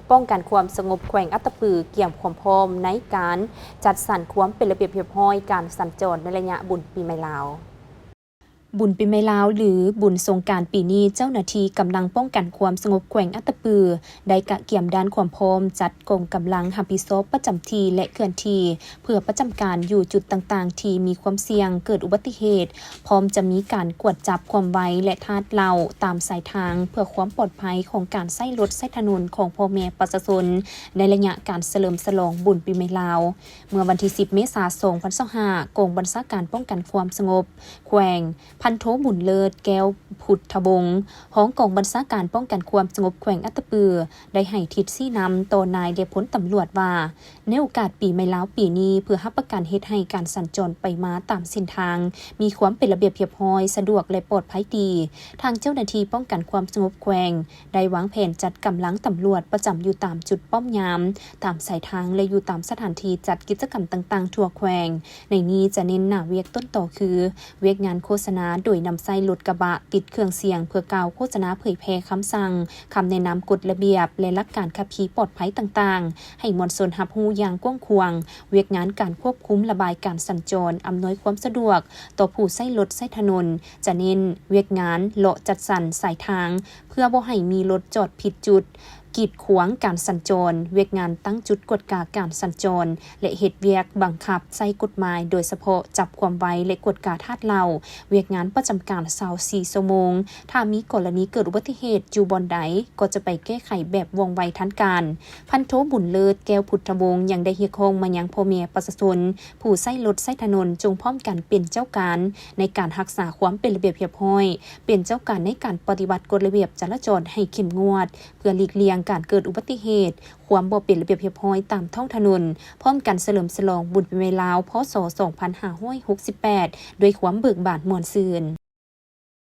ປ້ອງກັນຄວາມສະຫງົບແຂວງອັດຕະປືກຽມຄວາມພ້ອມໃນການຈັດສັນຄວາມເປັນລະບຽບຮຽບຮ້ອຍການສັນຈອນໃນໄລຍະບຸນປີໃໝ່ລາວ. ບຸນປີໃໝ່ລາວ ຫຼື ບຸນສົງການປີນີ້, ເຈົ້າໜ້າທີ່ກຳລັງປ້ອງກັນຄວາມສະຫງົບແຂວງອັດຕະປື ໄດ້ກະກຽມດ້ານຄວາມພ້ອມ, ຈັດກອງກຳລັງຮັບຜິດຊອບປະຈຳທີ່ ແລະ ເຄື່ອນທີ່ ເພື່ອປະຈຳການຢູ່ຈຸດຕ່າງໆທີ່ມີຄວາມສ່ຽງເກີດອຸບັດຕິເຫດ, ພ້ອມຈະມີການກວດຈັບຄວາມໄວ ແລະ ທາດເຫຼົ້າຕາມສາຍທາງ ເພື່ອຄວາມປອດໄພຂອງການໃຊ້ລົດໃຊ້ຖະໜົນຂອງພໍ່ແມ່ປະຊາຊົນ ໃນໄລຍະການສະເຫຼີມສະຫຼອງບຸນປີໃໝ່ລາວ. ເມື່ອວັນທີສິບ ເມສາ ສອງພັນຊາວຫ້າ, ກອງບັນຊາການປ້ອງກັນຄວາມສະຫງົບແຂວງ ພັນໂທ ບຸນເລີດ ແກ້ວພຸດທະວົງ, ຮອງກອງບັນຊາການປ້ອງກັນຄວາມສະຫງົບແຂວງອັດຕະປື ໄດ້ໃຫ້ທິດຊີ້ນຳຕໍ່ນາຍ ແລະ ພົນຕຳຫຼວດວ່າ, ໃນໂອກາດປີໃໝ່ລາວປີນີ້, ເພື່ອຮັບປະກັນເຮັດໃຫ້ການສັນຈອນໄປມາຕາມເສັ້ນທາງມີຄວາມເປັນລະບຽບຮຽບຮ້ອຍ, ສະດວກ ແລະ ປອດໄພດີ, ທາງເຈົ້າໜ້າທີ່ປ້ອງກັນຄວາມສະຫງົບແຂວງ ໄດ້ວາງແຜນຈັດກຳລັງຕຳຫຼວດປະຈຳຢູ່ຕາມຈຸດປ້ອມຍາມ, ຕາມສາຍທາງ ແລະ ຢູ່ຕາມສະຖານທີ່ຈັດກິດຈະກຳຕ່າງໆທົ່ວແຂວງ. ໃນນີ້ຈະເນັ້ນໜ້າວຽກຕົ້ນຕໍຄື ວຽກງານໂຄສະນາໂດຍນຳໃຊ້ລົດກະບະຕິດເຄື່ອງສຽງ ເພື່ອກ່າວໂຄສະນາເຜີຍແຜ່ຄຳສັ່ງ, ຄຳແນະນຳ, ກົດລະບຽບ ແລະ ຫຼັກການຂັບຂີ່ປອດໄພຕ່າງໆ ໃຫ້ມວນຊົນຮັບຮູ້ຢ່າງກວ້າງຂວາງ, ວຽກງານການຄວບຄຸມລະບາຍການສັນຈອນ, ອຳນວຍຄວາມສະດວກຕໍ່ຜູ້ໃຊ້ລົດໃຊ້ຖະໜົນ, ຈະເນັ້ນວຽກງານເລາະຈັດສັນສາຍທາງ ເພື່ອບໍ່ໃຫ້ມີລົດຈອດຜິດຈຸດ, ກີດຂວາງການສັນຈອນ, ວຽກງານຕັ້ງຈຸດກວດກາການສັນຈອນ ແລະ ເຮັດວຽກບັງຄັບໃຊ້ກົດໝາຍ, ໂດຍສະເພາະຈັບຄວາມໄວ ແລະ ກວດກາທາດເຫຼົ້າ, ວຽກງານປະຈຳການຊາວສີ່ຊົ່ວໂມງ. ຖ້າມີກໍລະນີເກີດອຸບັດຕິເຫດຢູ່ບ່ອນໃດ, ກໍຈະໄປແກ້ໄຂແບບວ່ອງໄວທັນການ. ພັນໂທ ບຸນເລີດ ແກ້ວພຸດທະວົງ ຍັງໄດ້ຮຽກຮ້ອງມາຍັງພໍ່ແມ່ປະຊາຊົນ ຜູ້ໃຊ້ລົດໃຊ້ຖະໜົນ ຈົ່ງພ້ອມກັນເປັນເຈົ້າການໃນການຮັກສາຄວາມເປັນລະບຽບຮຽບຮ້ອຍ, ເປັນເຈົ້າການໃນການປະຕິບັດກົດລະບຽບຈະລາຈອນໃຫ້ເຂັ້ມງວດ, ເພື່ອຫຼີກລ່ຽງການເກີດອຸບັດຕິເຫດ, ຄວາມບໍ່ເປັນລະບຽບຮຽບຮ້ອຍຕາມທ້ອງຖະໜົນ, ພ້ອມກັນສະເຫຼີມສະຫຼອງບຸນປີໃໝ່ລາວ ພ.ສ. ສອງພັນຫ້າຮ້ອຍຫົກສິບແປດ ດ້ວຍຄວາມເບີກບານມ່ວນຊື່ນ.